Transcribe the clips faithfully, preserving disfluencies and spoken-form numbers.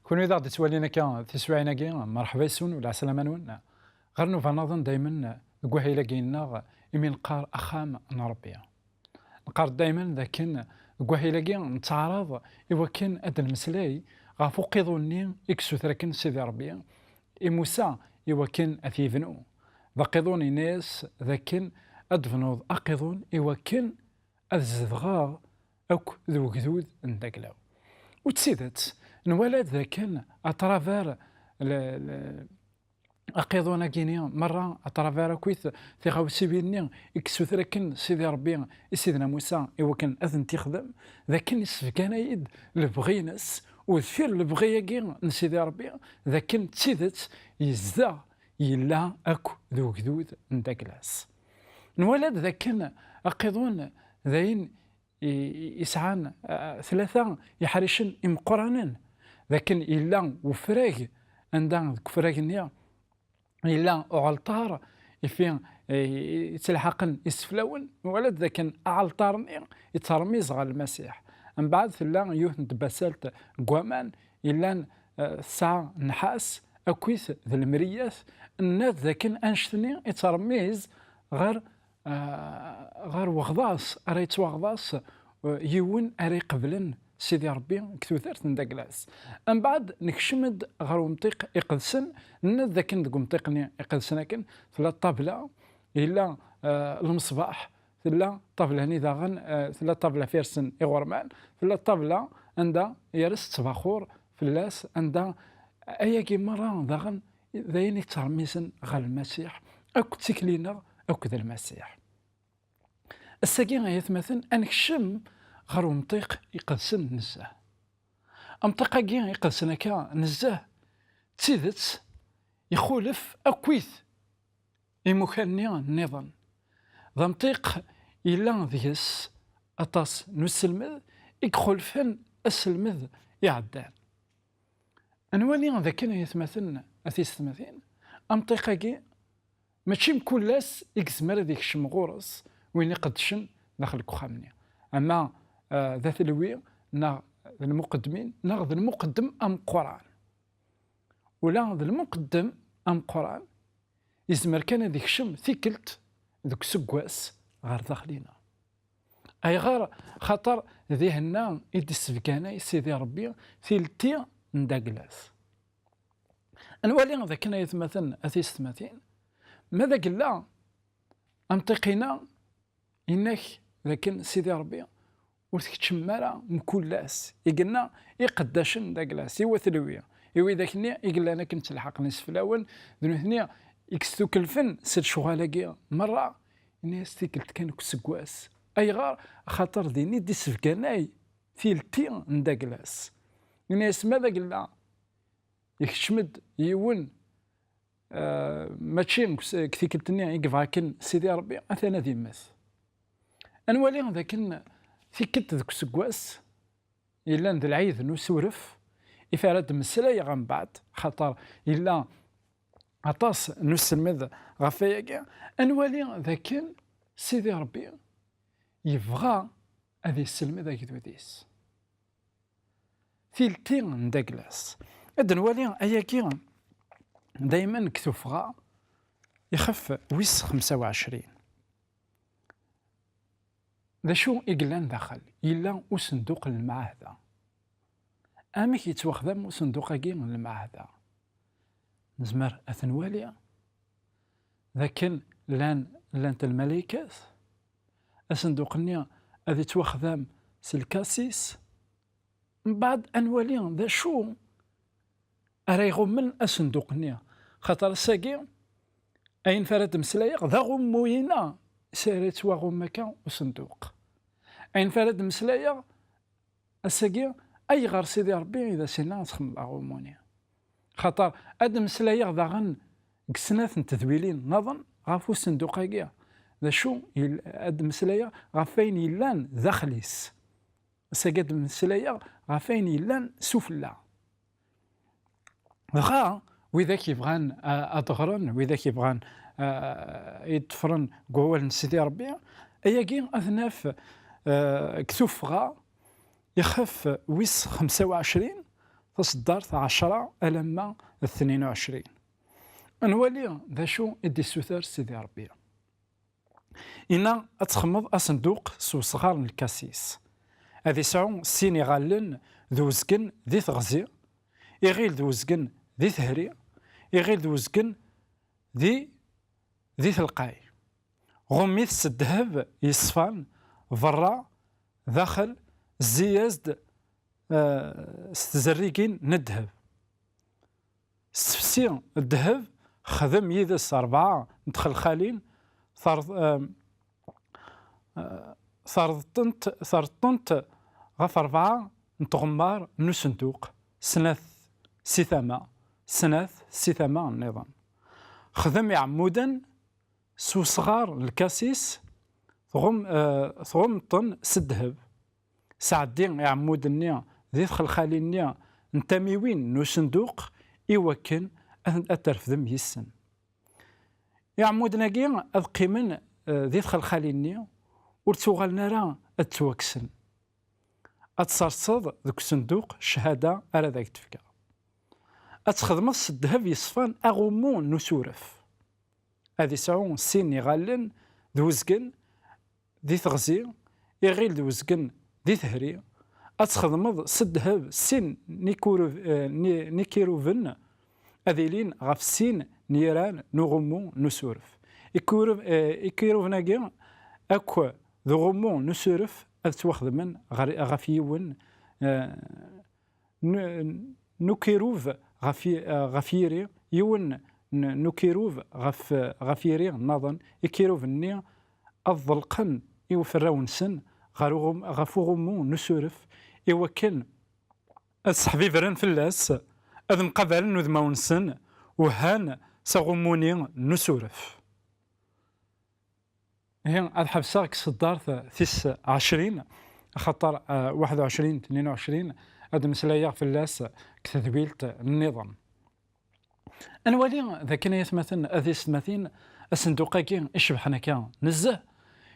Kunwi d aɣ-d-ittwalin akka tiswiɛin-agi, merḥba yes-wen u lɛeslama-nwen. Ɣer nnuba-nneɣ daymen deg wahil-agi-nneɣ imi neqqar axxam n Ṛebbi. Neqqar daymen d akken deg wahil-agi nettaɛraḍ i wakken ad d-nemmeslay ɣef uqiḍun-nni i yessuter akken Sidi Ṛebbi i Musa i wakken ad t-yebnu. D aqiḍun, yenna-yas d akken ad d-tebnuḍ aqiḍun i wakken ad zedɣeɣ akk d ugdud n dagla-w. U d tidet, nwala-d dakken à travers le, le, aqiḍun-agi-ni merra, à travers akkit tiɣawsiwin-nni i yessuter akken Sidi Ṛebbi i Sidna Musa i wakken ad tent-ixdem, d akken issebganay-d lebɣi-ines, u deffir lebɣi-agi n Sidi Ṛebbi, d akken d tidet yezdeɣ, yella akk d ugdud n dagla-s. Nwala-d dakken aqiḍun d ayen i, i, yesɛan, ah, tlata iḥricen imeqqranen. D akken yella ufrag, anda deg ufrag-nni yella uɛalṭar ifi, eh, yettelḥaqen iseflawen, nwala-d dakken aɛalṭar-nni yettṛemmiz ɣer Lmasiḥ. Mbeɛd tella yiwet n tbasalt n waman yellan, eh, tesɛa nnḥas akkit d lemriyat, nna-d dakken annect-nni yettṛemmiz ɣer, ah, ɣer weɣḍas, ara yettwaɣḍas, eh, yiwen ara iqeblen Sidi Ṛebbi deg tudert n dagla-s. Mbeɛd nekcem-d ɣer umṭiq iqedsen, nna-d dakken deg umṭiq-nni iqedsen akken tella ṭṭabla, yella, eh, lmeṣbaḥ, tella ṭṭabla-nni daɣen, eh, tella ṭṭabla firsen iɣurman, tella ṭṭabla anda yers ttbaxur fell-as, anda ayagi merra daɣen d ayen yettṛemmizen ɣer Lmasiḥ akk d tikli-nneɣ akked Lmasiḥ. Ass-agi, ay atmaten, ad nekcem ɣer umṭiq iqedsen nezzeh. Amṭiq-agi iqedsen akka nezzeh, d tidet, ixulef akkit imukan-nni nniḍen. D amṭiq yella deg-s aṭas n uselmed i ixulfen aselmed iɛeddan. Ad nwali dakken, ay atmaten, a tisetmatin, amṭiq-agi mačči mkul ass i yezmer ad ikcem ɣur-s win iqeddcen daxel n uxxam-nni. Ama, eh, d atelwi, neɣ d lmuqeddmin, neɣ d lmuqeddem ameqqran. Ula d lmuqeddem ameqqran yezmer kan ad ikcem tikkelt deg useggas ɣer daxel-ina. Ayɣer? Xaṭer dihenna i d-issebganay Sidi Ṛebbi tilelli n dagla-s. Ad nwali dakken, ay atmaten, a tisetmatin, ma d agella amṭiq-ina, yenna-k dakken Sidi Ṛebbi ur tkeččem ara mkul ass, i yenna iqeddacen n dagla-s, i wat lwi, i widak-nni i yellan akken ttelḥaqen iseflawen, d nutni i yestukelfen s lecɣal-agi merra, yenna-yas tikkelt kan deg useggas. Ayɣer? Axaṭer din i d-issebganay tilelli n dagla-s. Yenna-yas ma d agella ikcem-d yiwen, eh, mačči deg s-, deg tikkelt-nni i yebɣa akken Sidi Ṛebbi, atan ad immet. Ad nwali dakken tikkelt deg useggas yellan d lɛid n usuref, ifi ara d-mmeslayeɣ mbeɛd, xaṭer yella aṭas n uselmed ɣef wayagi. Ad nwali dakken Sidi Ṛebbi yebɣa ad yesselmed agdud-is tilelli n dagla-s. Ad nwali ayagi daymen deg Tuffɣa, ixef wis xemsa u ɛecrin. D acu i yellan daxel? Yella usenduq n lemɛahda. Amek yettwaxdam usenduq-agi n lemɛahda? Nezmer ad t-nwali d akken llan, llant lmalaykat, asenduq-nni ad yettwaxdam s lkasis. Mbeɛd ad nwali d acu ara iɣummen asenduq-nni, xaṭer ass-agi ayen f ara d-mmeslayeɣ d aɣummu-ina s ara yettwaɣumm akka usenduq. Ayen f ara d-mmeslayeɣ ass-agi, ayɣer Sidi Ṛebbi i d as-yenna ad txedmeḍ aɣummu-nni? Xaṭer ad d-mmeslayeɣ daɣen deg snat n tedwilin nniḍen ɣef usenduq-agi. D acu yel-, ad d-mmeslayeɣ ɣef wayen yellan daxel-is. Ass-agi ad d-mmeslayeɣ ɣef wayen yellan sufella. Dɣa, widak yebɣan, a, ad ɣren, widak yebɣan, a, ad ḍefren deg wawal n Sidi Ṛebbi, ayagi ad naf, a, deg Tuffɣa, ixef wis xemsa u ɛecrin, taṣeddart ɛecra alamma d tnin u ɛecrin. Ad nwali d acu i d-issuter Sidi Ṛebbi. Inna ad txedmeḍ asenduq s wesɣar n lkasis. Ad isɛu sin iɣallen d uzgen di teɣzi, iɣil d uzgen di tehri, iɣil d uzgen di, di telqay. Ɣumm-it s ddheb yeṣfan, berra, daxel, zzi-yas-d, eh, s tzerrigin n ddheb. Ssefsi ddheb, xdem yid-s rebɛa n txelxalin, terḍ-, eh, eh, terḍeḍ-tent, terḍeḍ-tent ɣef rebɛa n tɣemmar n usenduq, snat si tama, snat si tama nniḍen. Xdem iɛemmuden s usɣar n lkasis, tɣum-, eh, tɣummeḍ-ten s ddheb. Sɛeddi iɛemmuden-nni di txelxalin-nni n tamiwin n usenduq i wakken ad, ad terfdem yis-sen. Iɛemmuden-agi ad qqimen, eh, di txelxalin-nni, ur ttuɣalen ara ad ttwakksen. Ad tserseḍ deg usenduq ccahada ara d ak-d-fkeɣ. Ad txedmeḍ s ddheb yeṣfan aɣummu n usuref. Ad isɛu sin iɣallen d uzgen di teɣzi, iɣil d uzgen di tehri. Ad txedmeḍ s ddheb sin n ikurub-, eh, n i-, n ikiruben, ad ilin ɣef sin n yiran n uɣummu n usuref. Ikurub-, eh, ikiruben-agi akk d uɣummu n usuref ad ttwaxedmen ɣer, ɣef yiwen, eh, n-, n ukirub ɣef yi-, ɣef yiri, yiwen n, n ukirub ɣef, ɣef yiri nnaḍen. Ikiruben-nni ad ḍelqen i uferraw-nsen ɣer uɣum-, ɣef uɣummu n usuref, i wakken ad sseḥbibren fell-as, ad mqabalen udmawen-nsen, uhan s aɣummu-nni n usuref. Ihi, ad ḥebseɣ deg tseddart tis ɛecrin, axaṭer, eh, waḥed u ɛecrin, tnin u ɛecrin, ad d-mmeslayeɣ fell-as deg tedwilt nniḍen. Ad nwali d akken, ay atmaten, ad tiyessetmatin, asenduq-agi icebḥen akka nezzeh,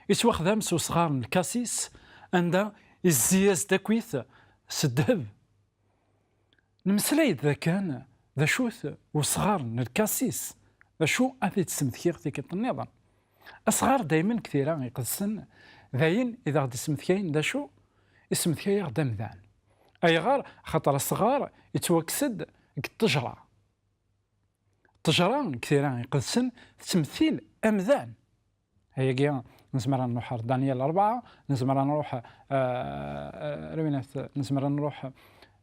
yettwaxdam s usɣar n lkasis, anda izzi-yas-d akkit s ddheb. Nemmeslay-d dakken d acu-t usɣar n lkasis, d acu ad t-id-smektiɣ tikkelt nniḍen. Asɣar daymen deg tira iqedsen, d ayen i d aɣ-d-ismektayen d acu? Ismektay-aɣ-d amdan. Ayɣer? Axaṭer asɣar yettwakkes-d deg ṭṭejra. Ṭṭejra deg tira iqedsen tettmettil amdan. Ayagi, nezmer ad nruḥ ar Daniel rebɛa, nezmer ad nruḥ, eh, eh, ar winat, nezmer ad nruḥ,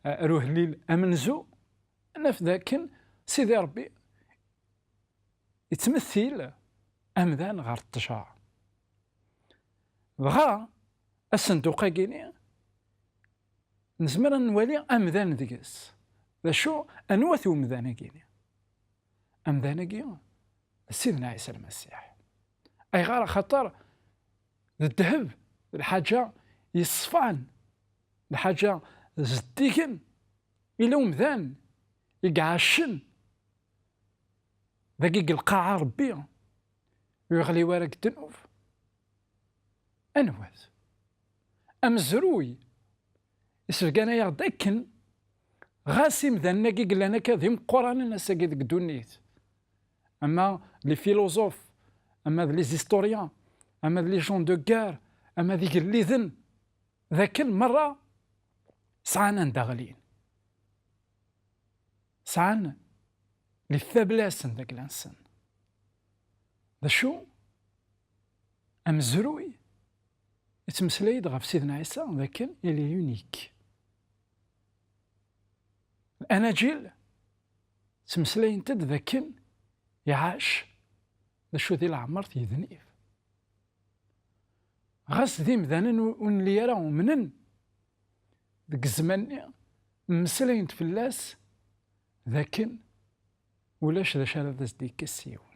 eh, ar uhellil amenzu, naf dakken Sidi Ṛebbi yettmettil amdan ɣer ṭṭejra. Dɣa, asenduq-agi-ni, nezmer ad nwali amdan deg-s. D acu, anwa-t umdan-agi-ni? Amdan-agi, d Sidna Ɛisa Lmasiḥ. Ayɣer? Axaṭer d ddheb, d lḥaǧa yeṣfan, d lḥaǧa zeddigen. Yella umdan i iɛacen dagi deg lqaɛa Ṛebbi, ur yeɣli wara deg ddnub. Anwa-t? Amezruy, isebgan-aɣ-d akken ɣas imdanen-agi yellan akka d imeqqranen ass-agi deg ddunit, ama d les philosophes, ama d les historiens, ama d les gens de guerre, ama d igelliden, d akken merra sɛan anda ɣlin. Sɛan les faiblesses n dagla-nsen. D acu? Amezruy yettmeslay-d ɣef Sidna Ɛisa d akken il est unique. Anajil ttmeslayen-t-id d akken iɛac, d acu, di leɛmer yednib. Ɣas d imdanen ur, ur nelli ara umnen, deg zzman-nni mmeslayen-d fell-as d akken ulac d acu ara d as-d-yekkes s yiwen.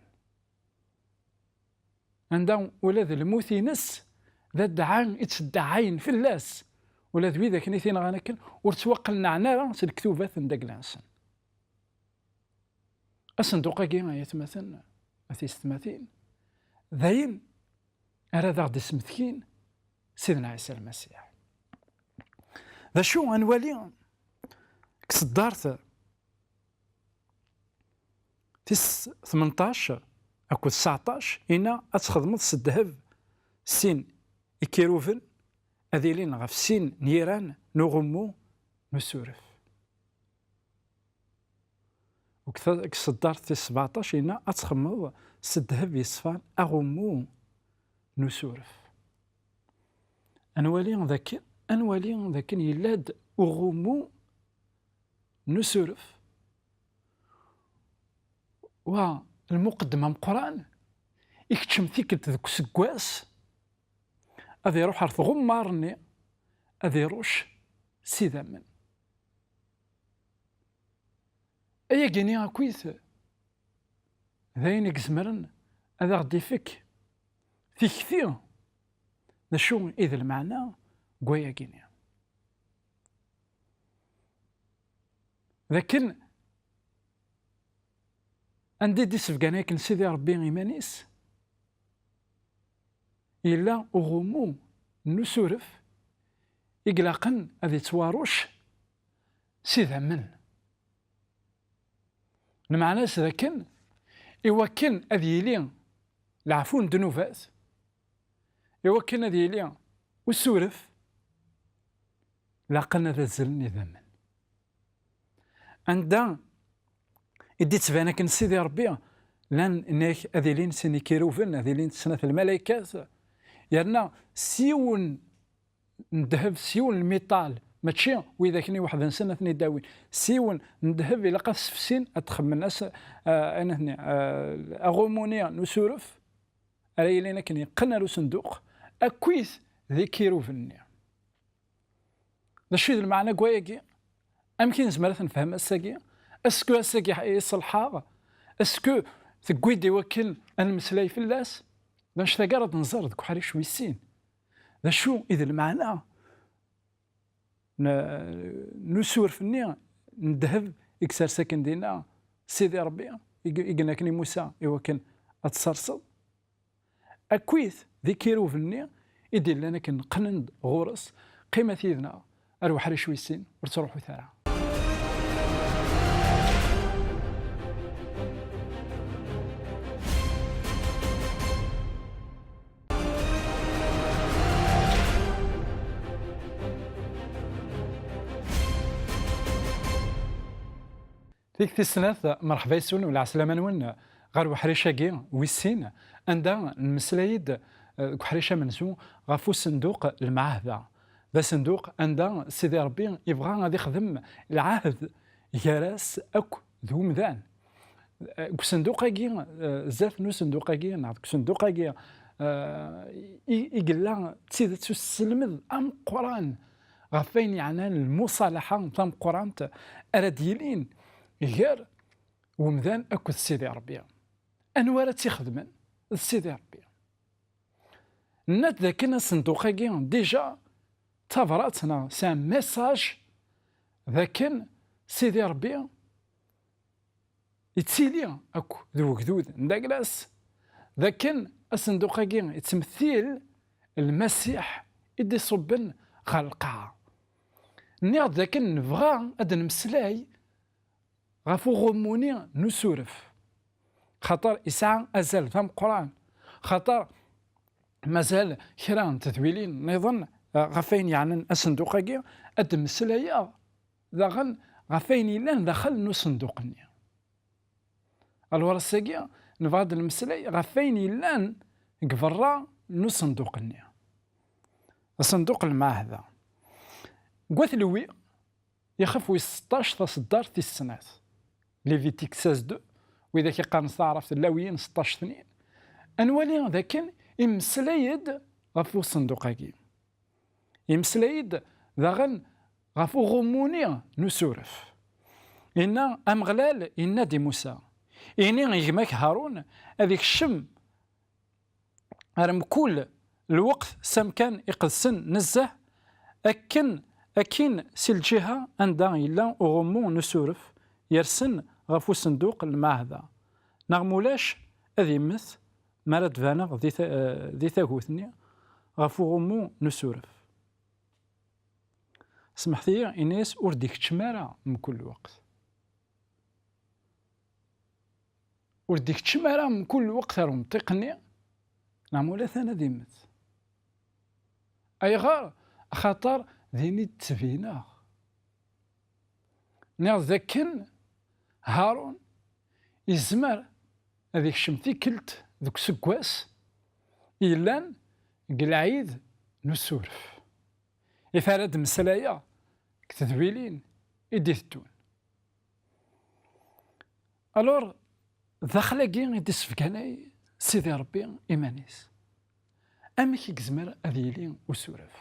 Anda ula d lmut-ines d adɛa i ttedɛayen fell-as, ula d wid akken i t-inɣan akken ur ttwaqelɛen ara s lektubat n dagla-nsen. Asenduq-agi, ay atmaten, a tiyessetmatin, d ayen ara d aɣ-d-ismetkin Sidna Ɛisa Lmasiḥ. D acu, ad nwali Deg tseddart tis tmenṭac akked tseɛṭac, yenna ad txedmeḍ s ddheb sin ikiruben, ad ilin ɣef sin n yiran n uɣummu n usuref. Deg ta-, deg tseddart tis sbeɛṭac, yenna ad txedmeḍ s ddheb yeṣfan aɣummu n usuref. Ad nwali dakken, ad nwali dakken yella-d uɣummu n usuref. Wa lmuqeddem ameqqran, ikeččem tikkelt deg useggas, ad iruḥ ɣer tɣemmar-nni, ad irucc s idammen. Ayagi-nni akkit d ayen i izemren ad aɣ-d-ifek tikti d acu i d lmeɛna n wayagi-nni. D akken anda i d-isebgan akken Sidi Ṛebbi iman-is, yella uɣummu n usuref i ilaqen ad ittwaruc s idammen. Lmeɛna-s d akken, i wakken ad yili leɛfu n ddnubat, i wakken ad yili usuref, laqen ad azzlen idammen. Anda i d-ittban akken Sidi Ṛebbi, llan nnek ad ilin sin ikiruben, ad ilin snat lmalaykat, yerna s yiwen n ddheb, s yiwen n lmiṭal, mačči widak-nni weḥd-nsen ad ten-id-awin, s yiwen n ddheb ilaq ad sefsin, ad t-xemmen as-, ah, ayen ad ten-, ah, aɣummu-nni n usuref, ara yilin akken yeqqen ar usenduq, akkit d ikiruben-nni. D acu i d lmeɛna n wayagi? Amek i nezmer ad t-nefhem ass-agi? Est-ce que ass-agi i ṣelḥeɣ? Est-ce que tewwi-d i wakken ad nemmeslay fell-as? D anect-agi ara d-nẓer deg uḥric wis sin. D acu i d lmeɛna n, n usuref-nni n ddheb i yessers akken dinna Sidi Ṛebbi, i, i yenna akken i Musa i wakken ad t-tesserseḍ? Akkit d ikiruben-nni i d-illan akken qqnen-d ɣur-s. Qqimet yid-neɣ ar uḥric wis sin, ur ttruḥut ara. Tikti snat, merḥba yes-wen u lɛeslama-nwen ɣer uḥric-agi wis sin, anda nmeslay-d, eh, deg uḥric amenzu ɣef usenduq n lmeɛahda. D asenduq anda Sidi Ṛebbi yebɣa ad ixdem lɛahd gar-as akk d umdan. Eh, deg usenduq-agi, eh, zdat n usenduq-agi, neɣ deg usenduq-agi, eh, i, i yella d tidet uselmed ameqqran ɣef wayen yeɛnan lmuṣalaḥa tameqqrant ara d-yilin gar umdan akked Sidi Ṛebbi. Anwa ara tt-ixedmen? D Sidi Ṛebbi. Nenna-d dakken asenduq-agi, déjà, d tabrat neɣ c'est un message dakken Sidi Ṛebbi yettili akk d ugdud n daglas, dakken asenduq-agi yettmettil Lmasiḥ i d-iṣubben ɣer lqaɛa. Nniɣ-d dakken nebɣa ad d-nemmeslay ɣef uɣummu-nni n usuref, xaṭer isɛa azal d ameqqran, xaṭer mazal kra n tedwilin nniḍen, eh, ɣef wayen yeɛnan asenduq-agi, ad d-mmeslayeɣ daɣen ɣef wayen yellan daxel n usenduq-nni. Alors ass-agi, nebɣa ad d-nemmeslay ɣef wayen yellan deg berra n usenduq-nni. Asenduq n lmeɛahda. Deg At Lewwi, ixef wis seṭṭac, taṣeddart tis snat. Lévitique seize deux, widak iqqaren s taɛrabt Lawiyin seṭṭac tnin. Ad nwali dakken imeslay-d ɣef usenduq-agi. Imeslay-d daɣen ɣef uɣummu-nni n usuref. Inna Ameɣlal, inna-d i Musa, ini i gma-k Harun ad ikcem ar mkul lweqt s amkan iqedsen nezzeh, akken, akkin si lǧiha anda yella uɣummu n usuref yersen ɣef usenduq n lmeɛahda, neɣ mulac ad immet mi ara d-baneɣ di ta-, eh, di tagut-nni ɣef uɣummu n usuref. Smeḥt-iyi, ini-as ur d-ikeččem ara mkul lweqt. Ur d-ikeččem ara mkul lweqt ar umṭiq-nni, neɣ ma ula atan ad immet. Ayɣer? Axaṭer din i d-ttbineɣ. Nniɣ d akken Harun yezmer ad ikcem tikkelt deg useggas yellan deg lɛid n usuref. Ɣef ara d-mmeslayeɣ deg tedwilin i d-iteddun. Alors, d axel-agi i d-isbegganay Sidi Ṛebbi iman-is. Amek i yezmer ad yili usuref?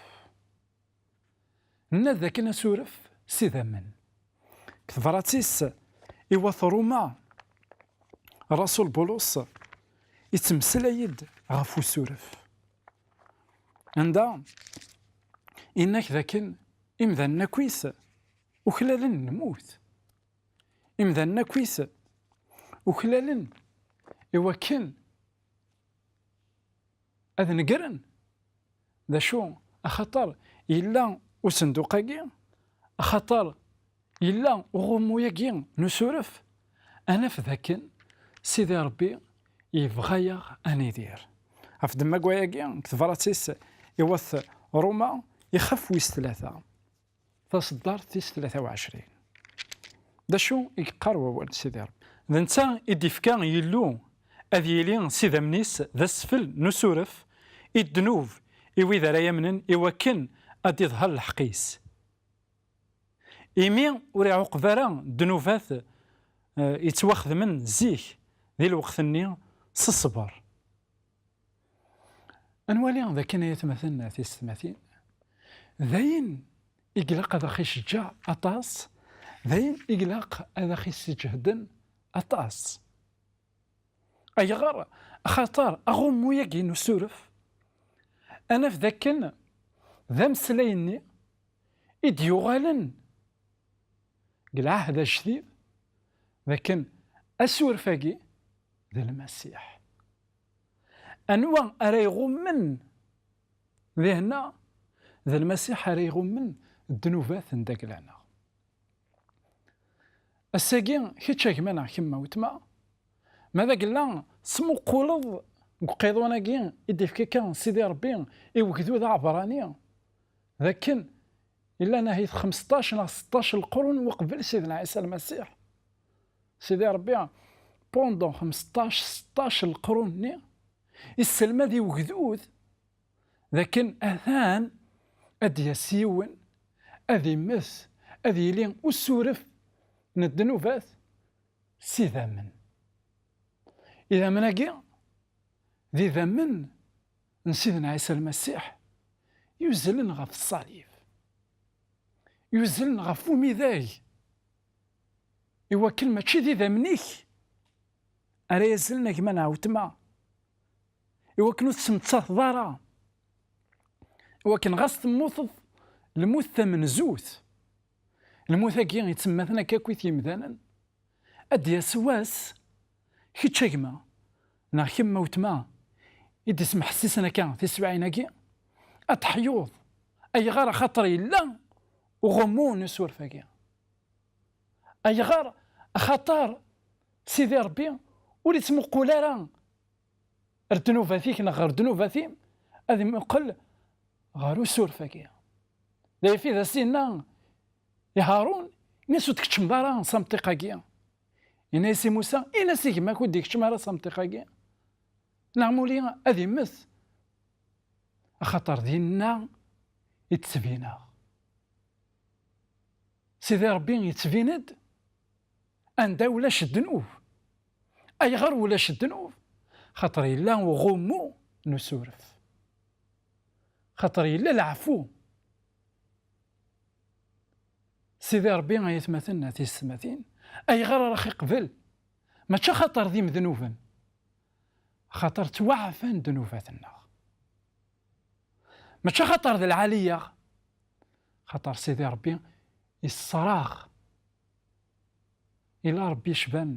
Nenna d akken asuref s idammen. Deg tebrat-is i wat Ṛuma, Rasul Bulus yettmeslay-d ɣef usuref. Anda inna-k d akken imdanen akkit uklalen lmut. Imdanen akkit uklalen i wakken ad negren. D acu? Axaṭer yella usenduq-agi, axaṭer yella uɣummu-agi n usuref, ad naf d akken Sidi Ṛebbi yebɣa-yaɣ ad nidir. Ɣef ddemma n wayagi, deg tebrat-is i wat Ṛuma, ixef wis tlata, taṣeddart tis tlata u ɛecrin. D acu i yeqqar wawal n Sidi Ṛebbi? D netta i d-ifka Yillu ad yili s idammen-is d asfel n usuref i ddnub i wid ara yamnen, i wakken ad d-iḍher lḥeqq-is. Imi ur iɛuqeb ara ddnubat, eh, yettwaxedmen zik, di lweqt-nni, s ṣṣber. Ad nwali d akken, ay atmaten, tisetmatin, d ayen i ilaq ad aɣ-iceǧǧeɛ aṭas, d ayen i ilaq ad aɣ-isseǧhden aṭas. Ayɣer? Axaṭer aɣummu-agi n usuref, ad naf d akken d ameslay-nni i d-yuɣalen deg lɛahd ajdid, d akken asuref-agi d Lmasiḥ. Anwa ara iɣummen dihenna? D Lmasiḥ ara iɣummen ddnubat n dagla-nneɣ. Ass-agi, kečč a gma neɣ kemm a wetma, ma d agella tesmuquleḍ deg uqiḍun-agi i d-ifka kan Sidi Ṛebbi i wegdud aɛebrani, d akken illan ahit xmesṭac neɣ seṭṭac leqrun uqbel Sidna Ɛisa Lmasiḥ. Sidi Ṛebbi, pendant xmesṭac, seṭṭac leqrun-nni, isselmad i wegdud d akken atan ad d-yas yiwen, ad immet, ad yili usuref n ddnubat s idammen. Idammen-agi d idammen n Sidna Ɛisa Lmasiḥ yuzzlen ɣef ṣṣalib, yuzzlen ɣef umidag, iwakken mačči d idammen-ik ara yazzlen a gma neɣ a wetma, iwakken ur tettmettateḍ ara, iwakken ɣas temmuteḍ lmut tamenzut, lmut-agi yettemmaten akka akkit yimdanen, ad d-yas wass, kečč a gma neɣ kemm a wetma i d-ismeḥsisen akka tiswiɛin-agi, ad teḥyuḍ. Ayɣer? Axaṭer yella uɣummu n usuref-agi. Ayɣer? Axaṭer Sidi Ṛebbi ur ittmuqul ara ar ddnubat-ik neɣ ɣer ddnubat-im, ad imuqel ɣer usuref-agi. D ayf i d as-yenna i Harun, ini-as ur d-tkeččmeḍ ara s amṭiq-agi. Yenna-yas i Musa, ini-as i gma-k ur d-ikeččem ara s amṭiq-agi, neɣ muli ad immet. Axaṭer dinna i d-ttbineɣ. Sidi Ṛebbi yettbin-d anda ulac ddnub. Ayɣer ulac ddnub? Xaṭer yella uɣummu n usuref. Xaṭer yella leɛfu. Sidi Ṛebbi, ay atmaten, a tisetmatin, ayɣer ara ɣ-iqbel? Mačči axaṭer d imednuben, xaṭer ttwaɛfan ddnubat-nneɣ. Mačči axaṭer d lɛali-yaɣ, xaṭer Sidi Ṛebbi isseṛaɣ. Ila Ṛebbi yecban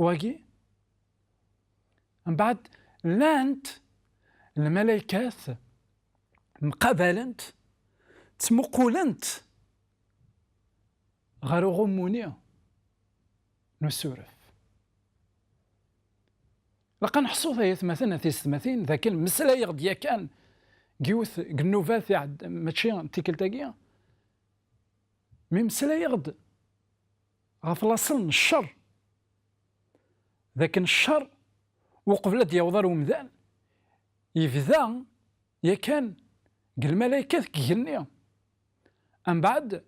wagi. Mbeɛd, llant lmalaykat mqabalent, ttmuqulent ɣer uɣummu-nni n usuref. Ilaq ad neḥṣu, ay atmaten, a tiyessetmatin, d akken mmeslayeɣ-d yakan deg yiwet deg nnubat iɛedd-, mačči n tikkelt-agi, mi mmeslayeɣ-d ɣef laṣel n ccer, d akken ccer, uqbel ad d-yaweḍ ar umdan, yebda yakan deg lmalaykat deg igenni. Mbeɛd,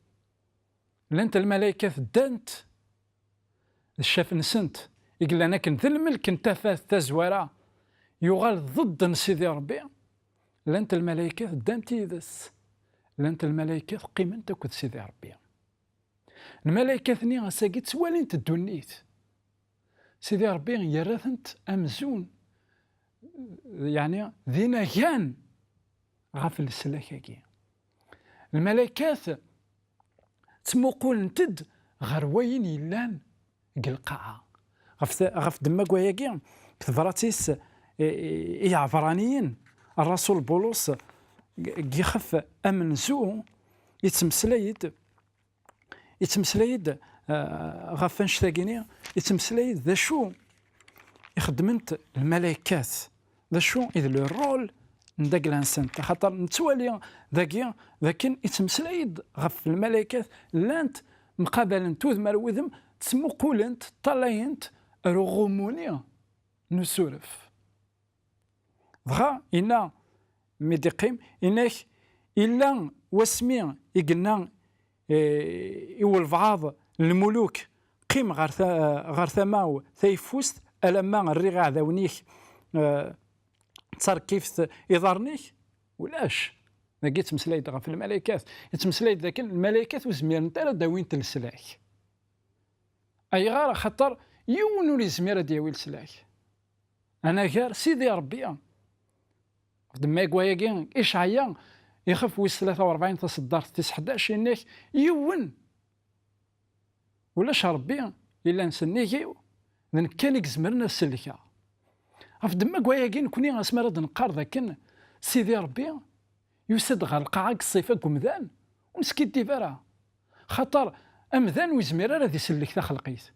llant lmalaykat ddant d ccaf-nsent, i yellan akken d lmelk n tafat tazwara, yuɣal d ḍedd n Sidi Ṛebbi. Llant lmalaykat ddant yid-s, llant lmalaykat qqiment akked Sidi Ṛebbi. Lmalaykat-nni ass-agi ttwalint ddunit. Sidi Ṛebbi yerra-tent amzun, yeɛni d inagan ɣef leslak-agi. Lmalaykat ttmuqulent-d ɣer wayen yellan deg lqaɛa. Ɣef te-, ɣef ddemma n wayagi, deg tebrat-is i, i, i Iɛebṛaniyen, ṛṛasul Bulus deg yixef amenzu yettmeslay-d, yettmeslay-d, eh, ɣef annect-agi-ni, yettmeslay-d d acu i xeddment lmalaykat, d acu i d le rôle n dagla-nsent, axaṭer nettwali dagi d akken yettmeslay-d ɣef lmalaykat, llant mqabalent udem ar wudem, ttmuqulent, ṭṭalayent ar uɣummu-ni n usuref. Dɣa yenna, mi d-iqqim, yenna-k, illa wasmi i yenna, eh, i walbeɛḍ n lmuluk, qqim ɣer ta-, ɣer tama-w tayeffust, alamma rriɣ iɛdawen-ik, eh, d tarkift iḍarren-ik? Ulac. Dagi yettmeslay-d ɣef lmalaykat. Yettmeslay-d dakken lmalaykat ur zmirent ara ad d-awint leslak. Ayɣer? Axaṭer yiwen ur yezmir ad d-yawi leslak anagar Sidi Ṛebbi. Ɣef ddemma n wayagi, Icɛaya, ixef wis tlata u ṛebɛin, taṣeddart tis ḥdac, yenna-k, yiwen, ulac Ṛebbi, yellan s nnig-iw, d nekk kan i izemren ad sellkeɣ. Ɣef ddemma n wayagi, nekni asmi ara d-neqqar dakken Sidi Ṛebbi yusa-d ɣer lqaɛa deg ṣṣifa n umdan, ur neskiddib ara. Xaṭer amdan ur yezmir ara ad isellek taxelqit.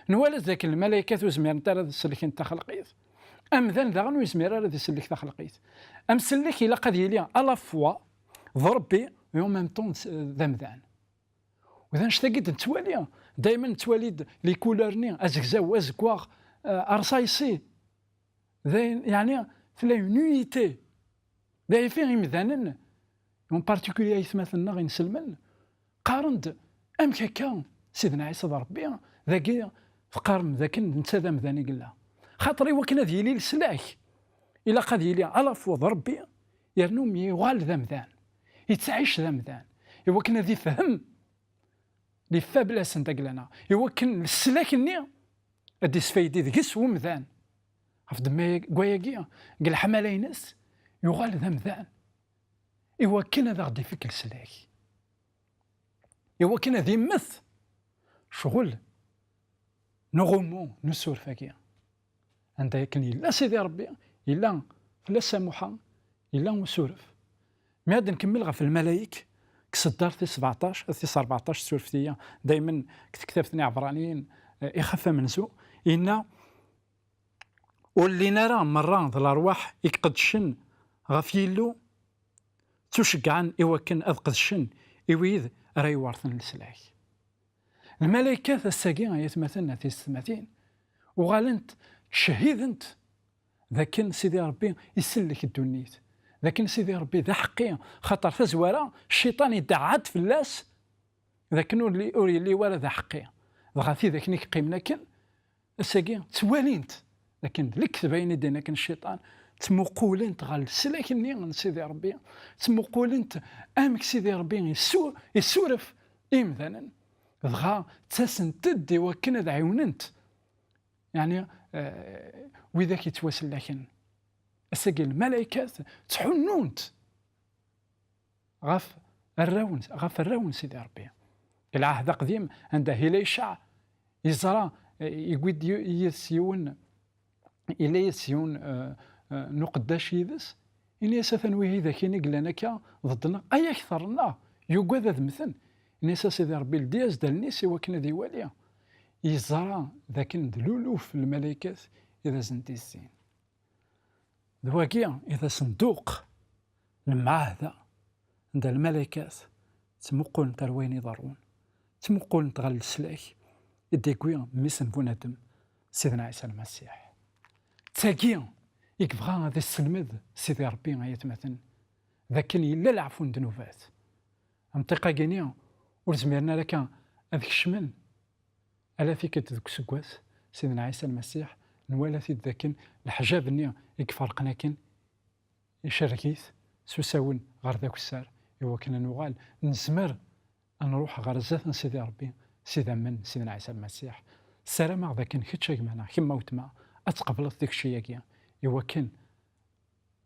Nwala dakken lmalaykat ur zmirent ara ad sellkent taxelqit. Amdan daɣen ur yezmir ara ad isellek taxelqit. Amsellek ilaq ad yili à la fois d Ṛebbi et en même temps d, d amdan. U d annect-agi i d-nettwali. Dayma nettwali-d les couleurs-nni, azegzaw, azeggaɣ, eh, arṣayṣi. D ayen, yeɛni, tella une unité. D ayfi imdanen, en particulier aytmaten-nneɣ inselmen, qqaren-d, amek akka Sidna Ɛisa d Ṛebbi, dagi teqqarem d akken d netta d amdan i yella? Xaṭer i wakken ad yili leslak, ilaq ad yili à la fois d Ṛebbi, yernu mi yuɣal d amdan, yettɛic d amdan, i wakken ad ifhem les faiblesses n dagla-nneɣ, i wakken leslak-nni ad d-isfaydi deg-s umdan. Ɣef ddemma n wayagi, deg leḥmala-ines, yuɣal d amdan, i wakken ad aɣ-d-ifek leslak, i wakken ad immet ccɣel n uɣummu n usuref-agi. Anda akken yella Sidi Ṛebbi, yella fell-as amuḥa, yella usuref. Mi ad nkemmel ɣef lmalayek, deg tseddart tis sebɛeṭṭac, tis ṛebɛeṭṭac, surfet-iyi, daymen deg tektabt n Iɛebṛaniyen, eh, ixef amenzu, yenna, ur llin ara merra d lerwaḥ i iqeddcen ɣef Yillu, ttuceggɛen i wakken ad qedcen i wid ara iwerten leslak. Lmalaykat ass-agi, ay atmaten, a tiyessetmatin, uɣalent ttcehhident d akken Sidi Ṛebbi isellek ddunit, d akken Sidi Ṛebbi d aḥeqqi, xaṭer tazwara, cciṭan ideɛɛa-d fell-as d akken ur li-, ur yelli wara d aḥeqqi. Dɣa tidak-nni yeqqimen akken, ass-agi ttwalint d akken d lekdeb ayen i d-yenna akken cciṭan, ttmuqulent ɣer leslak-nni n Sidi Ṛebbi, ttmuqulent amek Sidi Ṛebbi issu-, issuref i yimdanen, dɣa ttasent-d i wakken ad ɛiwnent, yeɛni, eh, widak yettwasellaken. Ass-agi lmalaykat ttḥunnunt ɣef arraw n, ɣef arraw n Sidi Ṛebbi. Deg Lɛehd Aqdim, anda Ilaycaɛ yeẓra, eh, yewwi-d y-, yid-s yiwen, yella yid-s yiwen, eh, eh, n uqeddac yid-s, ini-as: "Atan wihi d akini i yellan akka ḍedneɣ, ay akter-nneɣ, yugad ad mmten." Ini-as a Sidi Ṛebbi, ldi-as-d allen-is i wakken ad iwali. Yeẓra d akken d luluf n lmalaykat i d asen-d-izzin. D wagi i d asenduq n lmeɛahda, anda lmalaykat ttmuqulent ar wayen iḍerrun, ttmuqulent ɣer leslak i d-iwwi Mmi-s n Bunadem, Sidna Ɛisa Lmasiḥ. D tagi i yebɣa ad isselmed Sidi Ṛebbi, ay atmaten, d akken yella leɛfu n ddnubat. Amṭiq-agi-ni ur zmiren ara akka ad kecmen ala tikkelt deg useggas, Sidna Ɛisa Lmasiḥ, nwala-t-id d akken leḥjab-nni i iferqen akken icerreg-it s usawen ɣer d akessar, i wakken ad nuɣal nezmer ad nruḥ ɣer zdat n Sidi Ṛebbi s idammen n Sidna Ɛisa Lmasiḥ. Ssarameɣ d akken kečč a gma neɣ kemm a weltma ad tqebleḍ tikci-agi, i wakken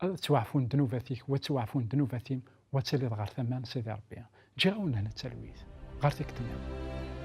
ad ttwaɛfun ddnubat-ik, wa ttwaɛfun ddnubat-im, wa tiliḍ ɣer tama n Sidi Ṛebbi. Ǧǧiɣ-awen hna talwit. Ɣer tikkelt-nniḍen.